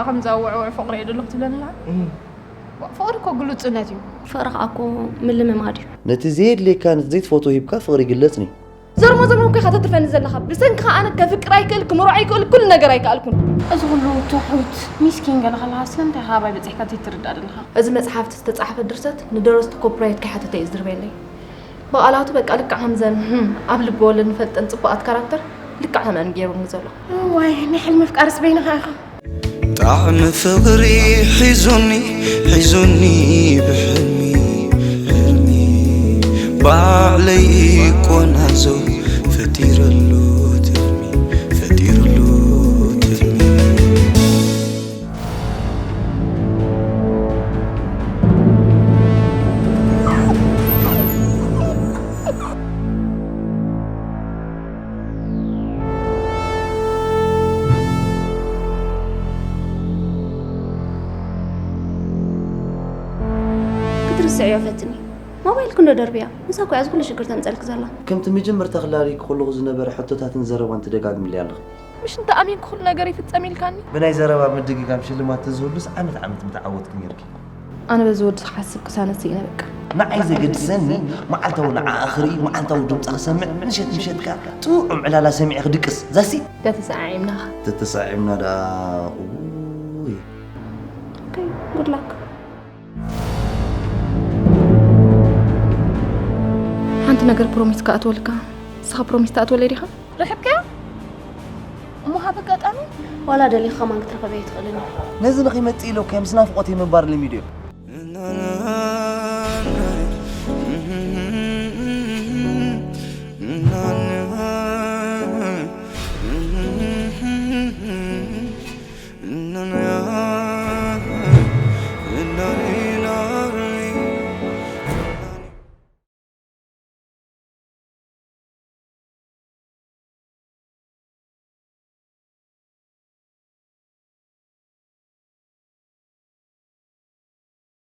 ከምዛ ውዕውዕ ፍቕሪ እየ ደለኹ ትብለኒ ኣለኻ? ፍቕሪ እኮ ግሉጽነት እዩ። ፍቕሪ ከዓ እኮ ምልምማድ እዩ። ነቲ ዘየድልየካ ነቲ ዘይትፈትዎ ሂብካ ፍቕሪ ይግለጽን እዩ። ዘርሞ ዘርሞ እኮ ኢኻ ተትርፈኒ ዘለኻ። ብሰንክኻ ኣነ ከፍቅር ኣይክእል፣ ክምርዖ ኣይክእል፣ ኩሉ ነገር ኣይከኣልኩን። እዚ ኩሉ ትሑት ሚስኪን ገለ ከለኻ ስለምንታይ ኢኻ ኣባይ በጺሕካ ዘይትርዳእ ዘለኻ? እዚ መጽሓፍቲ ዝተጻሕፈ ድርሰት ንደረስቱ ኮፒራይት ከይሓተተ እዩ ዝድርበየለይ። ብቓላቱ በቃ ልክዕ ከምዘን ህም ኣብ ልቢ ወለድ ንፈልጠን ጽቡቓት ካራክተር ልክዕ ከምአን ገይሩኒ ዘሎ። እዋይ ናይ ሕልሚ ኣፍቃርስ በይንኻ ኢኻ። ጣዕሚ ፍቕሪ ሒዙኒ ሒዙኒ ብሕልሚ ሕልሚ ባዕለይ ይቆናዞ ፈጢረሉ ትልሚ ፈጢረሉ ትልሚ ክትርስዕዮ ፈትኒ። ሞባይልኪ እንዶ ደርብያ። ንሳ እኮ እያ እዚ ኩሉ ሽግር ተምፀልኪ ዘላ። ከምቲ መጀመርታ ክላልየኪ ከለኹ ዝነበረ ሕቶታትን ዘረባን ትደጋግምለይ ኣለኺ። ምሽ እንተኣሚንኪ ኩሉ ነገር ይፍፀም ኢልካኒ? ብናይ ዘረባ ምድግጋም ሽልማት ተዝህሉስ ዓመት ዓመት ምተዓወትኪ ነይርኪ። ኣነ በዚ ወዲ ክሓስብ ቅሳነት ስኢነ በቃ። ንዓይ ዘገድሰኒ መዓልታዊ ንዓኣ ክርኢ፣ መዓልታዊ ድምፃ ክሰምዕ፣ ምሸት ምሸት ከዓ ጥዑም ዕላላ ሰሚዐ ክድቅስ። ዛሲ? ተተሰዓዒምና ኸ? ተተሰዓዒምና ደኣ ኡይ። ኦኬ፣ ጉድ ላክ። ሓንቲ ነገር ፕሮሚስ ክኣትወልካ፣ ንስኻ ፕሮሚስ ትኣትወለይ ዲኻ? ርሕቅካያ? እሞ ሃብ ኣጋጣሚ? ዋላ ደሊኻ ከማን ክትረኸበ ኣይትኽእልን ኢኻ። ነዚ ንኺመጽእ ኢለ እኮ ምስ ናፍቖተይ ምንባር ለሚደዮ።